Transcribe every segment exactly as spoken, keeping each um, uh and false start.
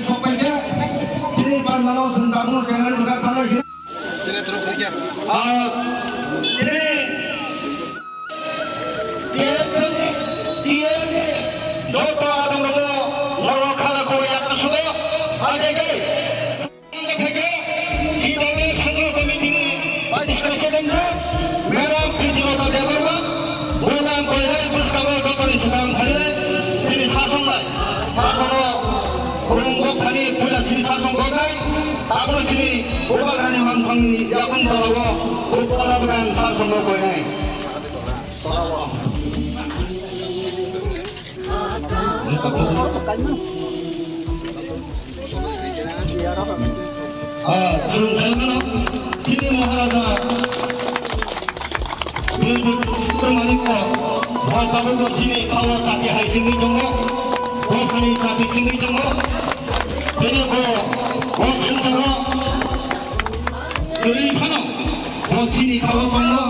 Sokpaikha, chini bandalo sung tabung channel buka thanglai sini. Ah, chini T F F ni, T F F ni joto adamrokno norok khala khoro yakna sugo, ajai kai. Madam Pritilota Debbarma, Bonang Koilai Buskang Dotani Sukang Phai, chini sasongnai, sasono Kurung Gokthani Puila chini sasong goknai, tabuk chini Bubagrani Mangthangni yakung tolao Bubagrani sasongo koinai. Ah, chwng khaimano, chini Maharaja Birju Chitro Manikno, bo tabukbo chini khawa chati hai singwi tongo, bo thani chati singwi tongo, bini bo, bo singtoro kwrwi phano. Bo chini khago tongo,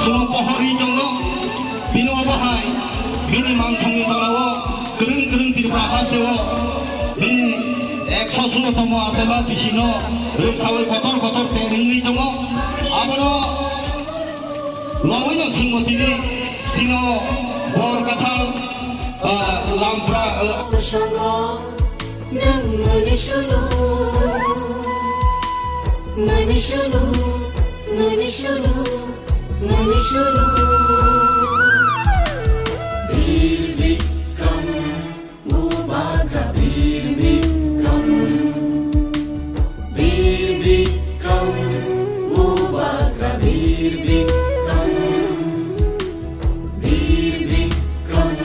sumo pohorwi tongo. Bini obo hai, bini mangthangni tolao kwrwng kwrwng Tripura hasteo bini ekso suno tomo asema bisino rwkhaui kotor kotor tei wngwi tongo. Abono lobwino thwngmo tini, chino bor kathal, ah, lampra, ah, Nwng mani sulu, mani sulu, mani sulu, mani sulu. Bir Bikram, Bubagra Bir Bikram, Bir Bikram, Bubagra Bir Bikram. Bir Bikram,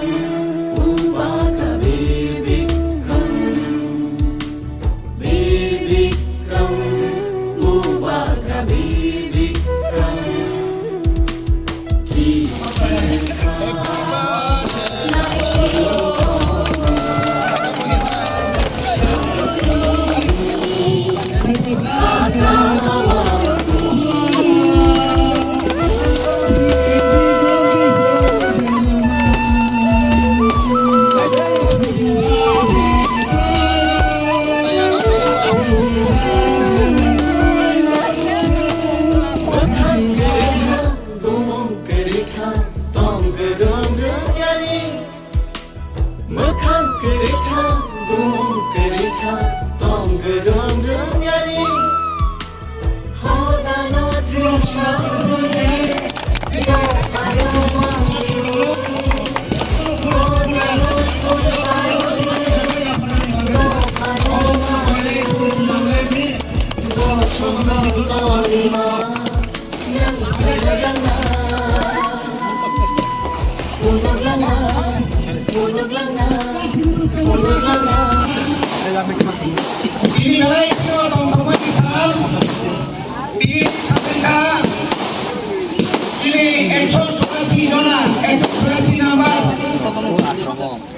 Bubagra Bir Bikram. Bir Bikram, Bubagra Bir Bikram. Ki Mwkhang kwrwi kha, tong kwrwng rwng yani. Mwkhang kwrwi kha, bumung kwrwi kha, tong kwrwng rwng yani. Hodano thwngsa rwngya, dophano mangwi. Hodano thwngsa rwngya, dophano mangwi. Bosongno tolima. Tini belai kheno tongthokmani sal, tini sakha, tini ekso churasi jona, ekso churasi number.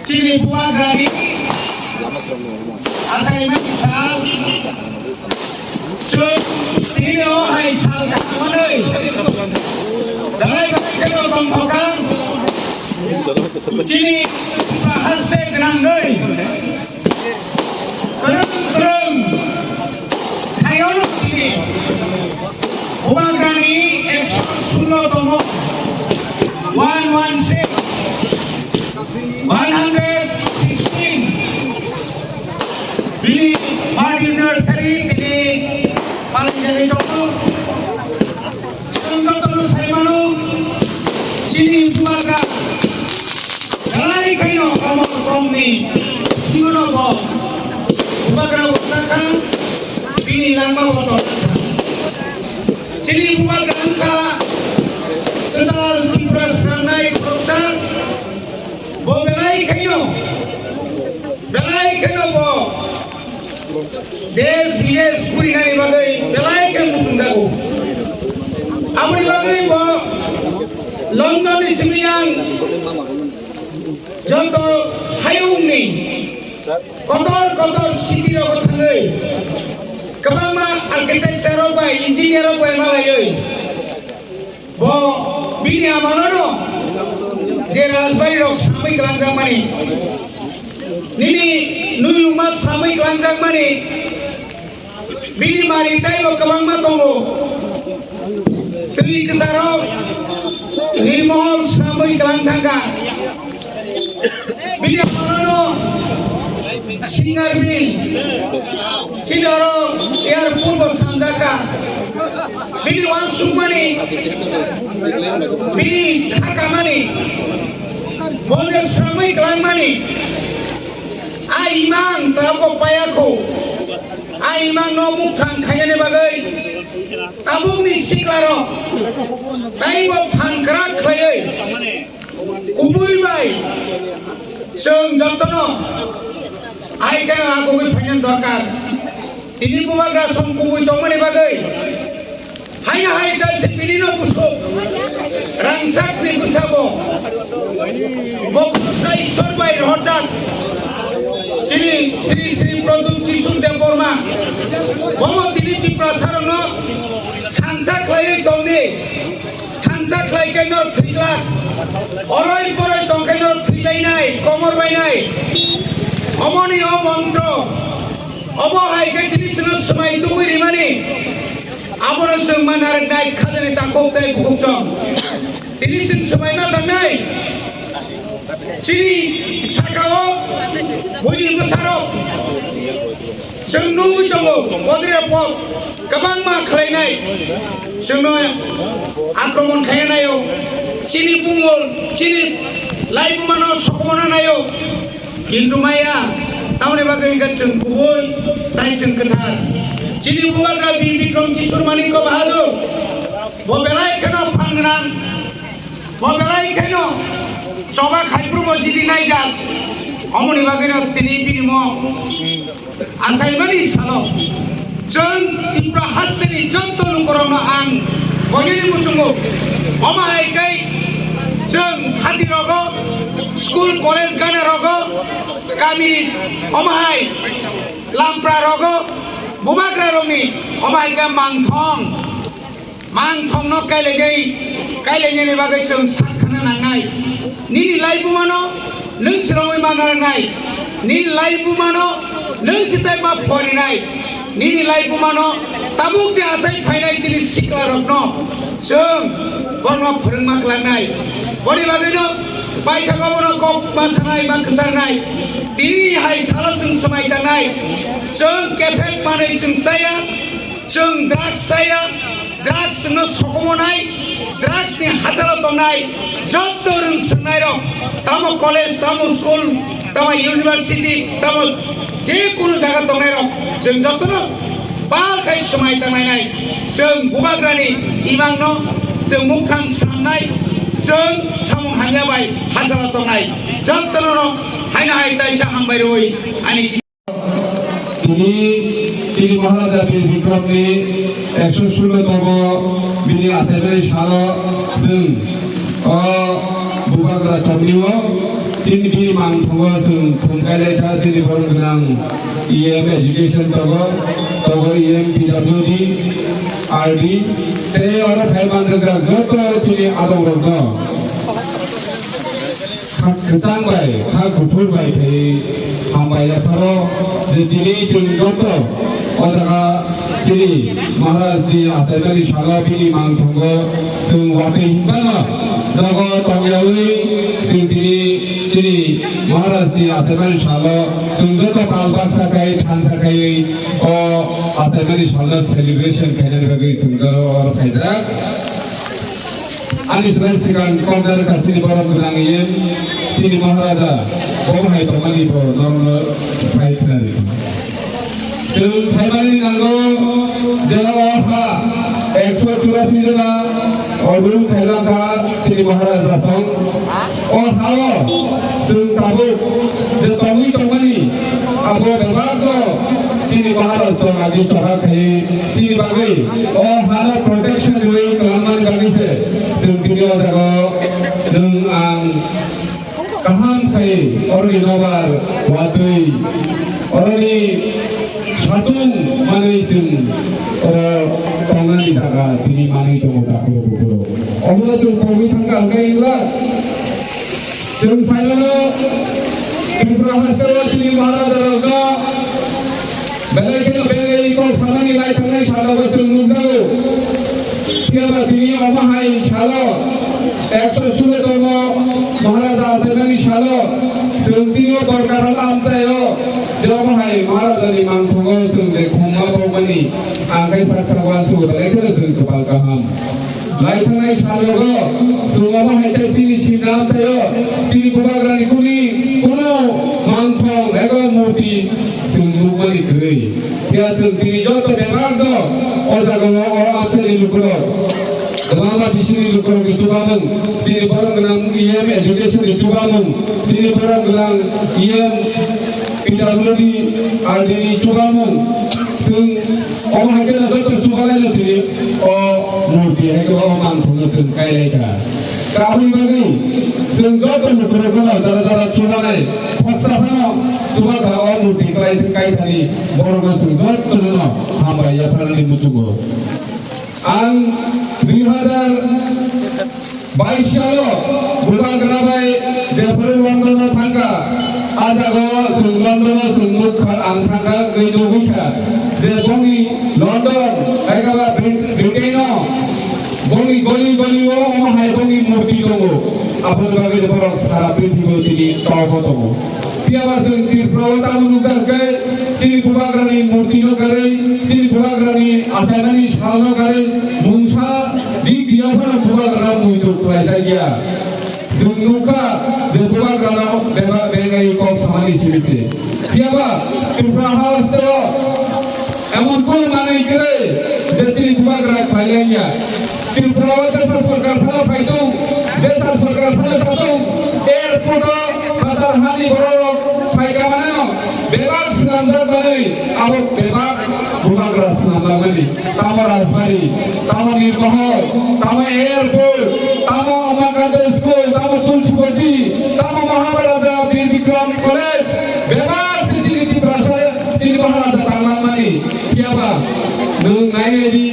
Chini Bubagrani achaimani sal. Chwng tini o hai sal kaham manwi belai belai kheno tongthokang. Chini Tripura haste gwnangwi kwrwng kwrwng thaiono chini Bubagrani ekso sullo tomo, one one six. One hundred sixteen bini birth anniversary tini palanjagwi tongo. Chwng jotono sai mano, chini Bubagra belai khaino komor komni bisingono bo Bubagra bo chakha, bini langma bo chorkha. Chini Bubagra wngkha kwtal Tripura swnamnai khoroksa. Bo belai khaino, belai khaino bo desh bidesh gurinani bagwi belai khe muchungjago. Aboni bagwi bo London ni simi yang joto hayungni kotor kotor city rogo thangwi kwbangma architecture rok bai engineer rok bai malaiwi. Bo bini amanono Je rajbari rok samui kwlangjakmani, nini nuyungma samui kwlangjakmani, bini mari taibo kwbangma tongo. Twi kwcharok nirmohol samui kwlang thangkha. Bini orono Singarbil, chini oro airport bo samjakha. Bini wansukmani, bini khakamani, bonde sramwi kwlangmani, a imang tabuk payakho. A imang no mukthang khainani bagwi tabukni siklarok taibo phan kwrak khlaiwi kubui bai chwng jotono hai kheno agugwi phainani dorkar. Tini bubagra song kubui tongmani bagwi haino hai talse bini no busuk rangchakni bwsabo bokhorok Ishwar bai rohorjak chini Sri Sri Pradyut Kishore Debbarma bobo tini Tiprasarokno thansa khlaiwi tongdi. Thansa khlai khe norok thwi glak. Oroi poroi tong khe norok thwi bainai, komor bainai. Omoni o montro. Obo hai khe tini chwngno swmai tubui rimani. Abono chwng ma narwknai khajani takhuk tei bukhuk chwng. Tini chwng swmai ma tangnai. Chini saka-o buini bwsarok chwng nugwi tongo, Bodria Pok kwbangma khlainai, chwngno akromon khaina naio, chini bumung, chini laibumano sokomorna naio, kintu maya tamoni bagwi hwnkhe chwng kubui tai chwng kwthar. Chini bubagra Bir Bikram Kishore Manikya Bahadur bo belai kheno phan gwnang. Bo belai kheno choba khaiphuru bo jiri naijak. Omoni bagwino tini bini mo achaimani salo chwng Tripura hasteni joto lukurokno ang koinani muchungo. Omo hai khe chwng hati rogo, school, college gana rogo, kamini omo hai lampra rogo, bubagra rokni omo hai khe mangthong. Mangthongno kailainai, kailainani bagwi chwng sak thangna nangnai. Nini laibumano nwng swrwngwi manna nangnai. Nini laibumano nwng swtaiba phorinai. Nini laibumano tabuk je achai phainai chini siklarokno chwng borokno phwrwngma klangnai. Boni bagwino paithago bono kok ma sanai, ma kwcharnai. Tini hai salo chwng swmai tangnai. Chwng kephek manwi chwng chaya. Chwng drugs chaya, drugs chwngno sokomonai, drugs ni hachalo tongnai, jotto rwng swrwngnairok, tamo college, tamo school, tamo university, tamo je kunu jaga tongnairok, chwng jottono pal khai swmai tanglainai, chwng bubagrani imangno chwng mukthang swnamnai, chwng samung hamya bai hachalo tongnai, jottono haino hai taisa hambai rwui ani Tini chini Maharaja Bir Bikramni ekso sullo tomo bini achaimani salo chwng o bubagra chomnio chini bini mangthogo chwng thumkailaikha chini borok gwnang E M education togo, togo E M P W D, R D, tei oro phai manrwkjak joto chini adongrokno. Kha kwchang bai, kha kuphur bai khe hambai yapharo je tini chwng joto o jaga chini Maharaj ni achaimani salo bini mangthogo chwng watwi hinphano nogo tongyawi chwng tini chini Maharaj ni achaimani salo chwng joto tal baksa khai thansa khaiwi o achaimani salno celebration khainani bagwi chwng jora oro khaijak. Ani swkang swkang kokdar ka chini borok gwnang yen chini Maharaja bo hai tongmani bo norokno sai khnari. Chwng saimani nango jela o ha ekso churasi jona orul khailangkha chini Maharaja song. O hao chwng tabuk je tongwi tongmani abo bebak no chini Maharaj song agi chora khai chini bagwi o hano protection rwi kwlangmani bagwi se chwng tini o jaga o chwng ang kaham khai oroni nobar watwi oroni satung manwi chwng oro tongnani jaga tini manwi tongo takhuro bukhuro. Omo chwng tongwi thangkha hwnkhe wngla. Chwng saimano Tripura hasteo chini Maharaja rokno belai kheno belai kok sanani lai thangnai salogo chwng nukjago. Phiya ba tini omo hai salo ekso sulo tongmo Maharaja achaimani salo chwng chini o dorkar hal amchaio je omo hai Maharajani mangthungo chwng je khumma tongmani ang khe sak sak uansukgo belai kheno chwng kwpal kaham. Lai thangnai salogo chwng omo hai khe chini sinam thaio, chini bubagrani kuni kuno mangthong ego murti chwng nukmani kwrwi. Phiya chwng tini joto bebak no o jagao o amchaini lukurok, kwbangma bisingni lukurokni chubamung, chini borok gwnang E M education ni chubamung, chini borok gwnang E M P W D R D ni chubamung, chwng omo hai kheno joto chubalaino tini o murti hai khe o mangthokno chwng kailaikha. Aboni bagwi chwng joto lukurokno jara jara chubanai khorsa phano chubakha o murti kai, kaithani borokno chwng jotono hambai yapharnani muchungo. Ang dui hazar bais salo bubagra bai jephuru London o thangkha, a jaga o chwng London o chwng nukha, ang thangkha wngwi nugwikha je bongni London, ekaba Brit-, Britain o bongni goli goli o omo hai bongni murti tongo. Aboni bagwi borok sara prithibi o tini tongbo tongo. Phiya ba chwng Tripura o tamo nukjak khe chini bubagrani murti no karwi, chini bubagrani achaimani sal no karwi mungsa dik diya phano bubagrano muitu khlaijak ya. Chwng nukha je bubagrano beba bengai kok samani simi se. Phiya ba Tripura hasteo emon kono manwi kwrwi je chini bubagra khlailaiya. Tripura o jesa sorkar phano phaitung, jesa sorkar phano satung, airport o hajar hani borok rok phaika manano, bebak swnamjak manwi, abo bebak bubagra swnamjak manwi. Tamo Rajbari, tamo Nirmohol, tamo airport, tamo Umakanta school, tamo Tulsibati, tamo Maharaja Bir Bikram College, bebak se chini Tiprasa, chini Maharaja tanglang mani. Phiya ba nwng nai nai di,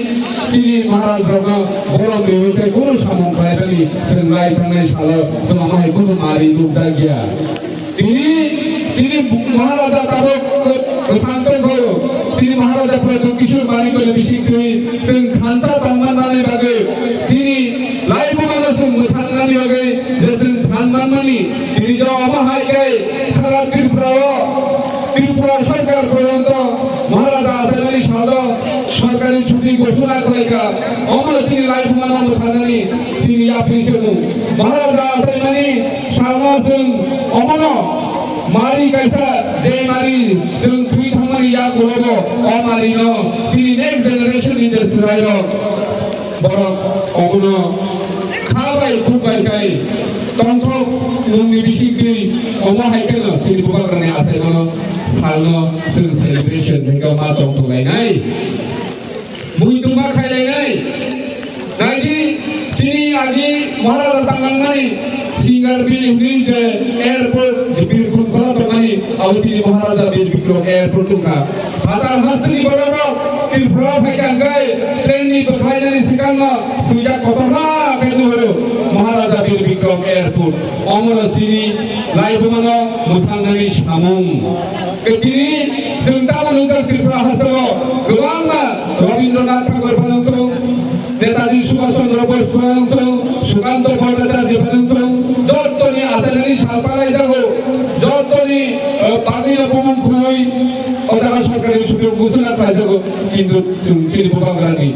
chini Maharaj rokno borom riwi tei kunu samung khlai bani, chwng lai thangnai salo chwng omo hai kunu mari nukjak ya. Tini, tini Maharaja tabuk kwthang tongkho, tini Maharaja Pradyot Kishore Manikya ni bisingtwi chwng thansa tongman manani bagwi, chini laibuma no chwng mwthangnani bagwi je chwng than manmani, tini jo omo hai khe sara Tripura o Tripura sorkar porjonto Maharaja achaimani salo sorkari chuti ghosona khlaikha. Omono chini laibuma no mwthangnani chini yapri se mung. Maharaja achaimani salo chwng omono mari kaisa je mari chwng thwi thangmani yak ulogo o mari no chini next generation ni je chwrai rok borok omono kha bai khuk bai kai tongthok mungni bisingtwi omo hai kheno chini bubagrani achaimano salno chwng celebration hwnkhe ma tongthok lainai. Muiduma khai lainai. Naidi chini agi Maharaja tanglangnai Singarbil hinwi je airport je Birkhum khola tongmani abo tini Maharaja Bir Bikram airport tongkha. Phatar hasteni borok Tripura phaikha hwnkhe train ni bwkhlainani swkangno swijak kotorma khe nuhoro Maharaja Bir Bikram airport. Omono chini laibumano mwthangnani samung. Tini chwng tabuk nukjak Tripura hasteo kwbangma Rabindranath Tagore phano wngthung, Netaji Subhash Chandra Bose phano wngthung, Sukanta Bhattacharya phano wngthung, jottoni achaimani sal palaijago, jottoni, eh, bagwino bumung khunui o jaga sorkari sujuk ghosona khlaijago, kintu chwng chini bubagrani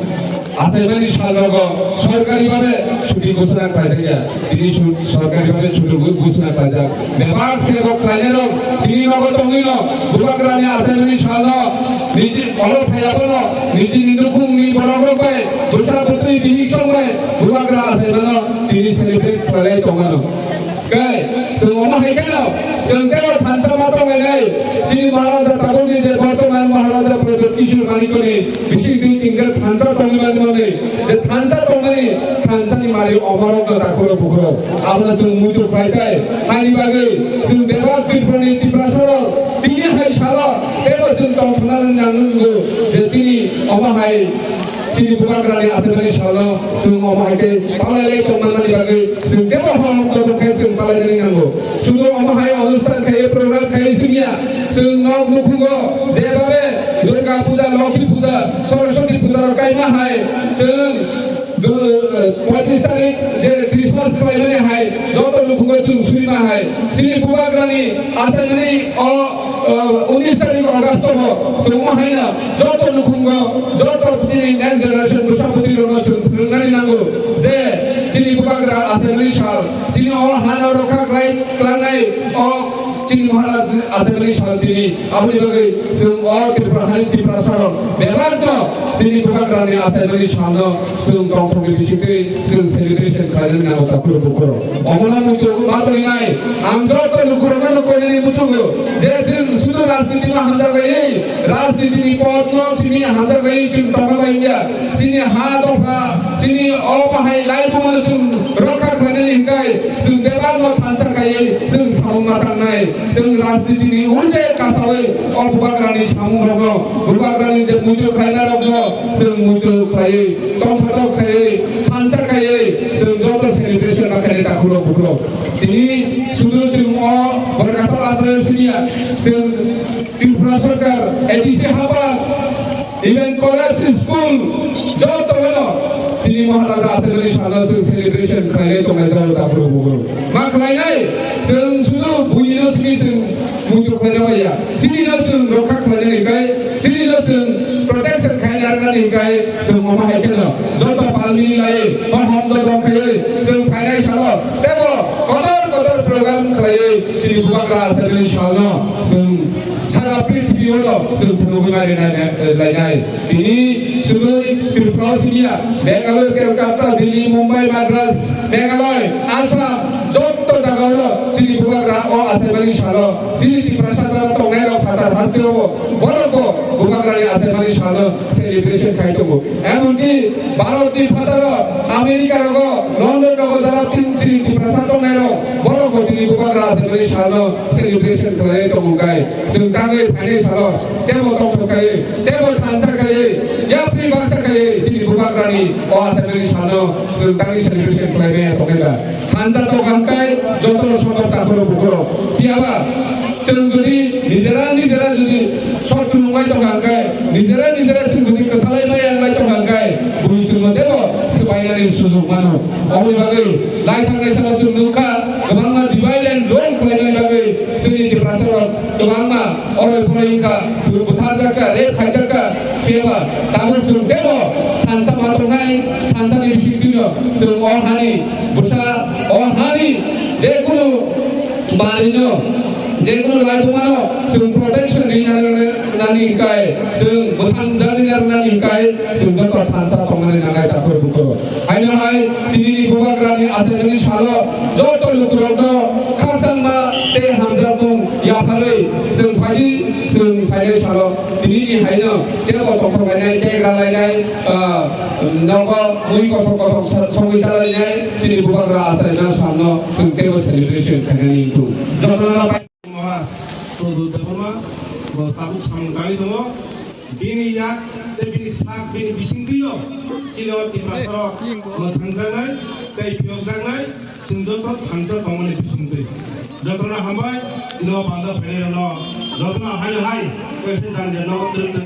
achaimani salrogo sorkari bhabe chuti ghosona khlaijakya. Tini su-, sorkari bhabe chuti gho-, ghosona khlaijak. Bebak se bo khlainairok tini nogo tongwino bubagrani achaimani salno niji olo phaiyabono nijini nukhungni borokrok bai bwsa bwtwi bihik song bai bubagra achaimano tini celebrate khlailai tongmano. Kai, chwng omo hai kheno, chwng tei o thansa ma tonglainai. Chini Maharaja tabukni je bortoman Maharaja Pradyot Kishore Manikyani bisingtwi chwng khe thansa tongwi mani mani. Je thansa tongmani, thansani mari omarokno takhoro bukhoro. Abono chwng muitu khlai tai. Hani bagwi chwng bebak Tripurani Tiprasarok tini hai salo teibo chwng tongthokna nangwi nwngo je chini omo hai Chini bubagrani achaimani salno chwng omo hai khe palai lai tongmani bagwi chwng bebak hor hor tongkhe chwng palai nani nango. Sudu omo hai onusthan khai, program khai simiya, chwng nok nukhugo jebabe Durga Puja, Lokhi Puja, Saraswati Puja rok kaima hai chwng du-, eh, pochish tarik je Christmas khlaimani hai joto nukhugo chwng surima hai. Chini bubagrani achaimani o, eh, unis tarik August o chwng omo haino joto nukhugo, joto chini next generation bwsa bwtwi rokno chwng phwrwngnani nango je chini bubagra achaimani sal, chini o hano rokha khlai, klangnai o chini Maharaj achaimani sal tini. Aboni bagwi chwng o Tripura hani Tiprasa rok bebakno chini bubagrani achaimani salno chwng tongthokni bisingtwi chwng celebration khlainani nango takhuk bukhuk. Omono muitu ma tongwi nai, ang joto lukurokno koinani muchungo je chwng sudu rajniti ma hamjakgaiwi, rajnitini podno simi hamjakgaiwi chwng tongna bai wngya. Chini ha dopha, chini o bahai laibumano chwng rokha khlainani hinkhai chwng bebakno thansa khaiwi chwng samung ma tangnai. Chwng rajnitini ulte kasawi o bubagrani samungrokno, bubagrani je muitu khlainarokno chwng muitu khlaiwi, tongthotok khaiwi, thansa khaiwi chwng joto celebration ma khainai takhurok bukhurok. Tini sudu chwng o borkathal achaio simiya, chwng Tripura Sarkar, A D C Hapra, even college, school, joto bono chini Maharaj achaimani salno chwng celebration khlainai tongnai jora takhurok bukhurok. Ma khlainai, chwng sudu buinino simi chwng muitu khlaina baiya. Chinino chwng rokha khlainani hinkhai, chinino chwng protection khlaina rwnani hinkhai, chwng omo hai kheno joto palmini lai, hor hom dodok khaiwi chwng phainai salo teibo kotor kotor program khlaiwi chini bubagra achaimani salno chwng sara prithibi o chwng phunugwi mari nai-, lainai. Tini sudui Tripura simiya, Meghalaya, Kolkata, Delhi, Mumbai, Madras, Meghalaya, Assam, joto jagao chini bubagra o achaimani salo chini Tiprasa jora tongnairok phatar hasteo borokbo bubagrani achaimani salo celebration khai tongo. Emonki Bharatni phataro, America rogo, London rogo jara tin chini Tiprasa tongnairok borokbo tini bubagra achaimani salo celebration khlaiwi tongo khe. Chwng tangwi phainai salo teibo tongthok khaiwi, teibo thansa khaiwi, yapri baksa khaiwi chini bubagrani o achaimani salno chwng tangwi celebration khlaiwi tongkha. Thansa tongkha hwnkhe jotono sotor takhurok bukhurok. Phiyaba chwng jodi nijera nijera jodi sotru wngwi tongkha hwnkhe, nijera nijera chwng jodi kwthalai maya wngwi tongkha hwnkhe, bui chwngno teibo swbainani sujuk mano. Oboni bagwi lai thangnai salo chwng nukha, kwbangma divide and rule khlainani bagwi chini Tiprasarok kwbangma oroi poroi wngkha, chwng butharjakha, rape khaijakha, phiyaba tabuk chwng teibo thansa ma tongnai, thansani bisingtwino chwng o hani bwsa, o hani jekunu manwino, jekunu laibumano chwng protection rinani hinkhai, chwng bwthang jani rwnani hinkhai, chwng joto thansa tongnani nangnai takhur bukhur. Haino hai tinini bubagrani achaimani salo joto lukurokno khakchangma tei hamjakmung yapharwi chwng phaidi, chwng phainai salo tinini haino teibo tongthok lainai, tegra lainai, ah, nogo mui kothok kothok sa-, songwi salainai chini bubagra achaima salno chwng teibo celebration khainani wngkhu. Jotono Maharaj Pradyot Debbarma bo tabuk samung tangwi tongo. Bini yak tei bini sak, bini bisingtwino chini o Tiprasarok mwthangjaknai tei phiyokjaknai, chwng joto thansa tongmani bisingtwi. Jotono hambai, ino banda phainairokno jotono haino hai khe jani jani nogo twrwng twrwng.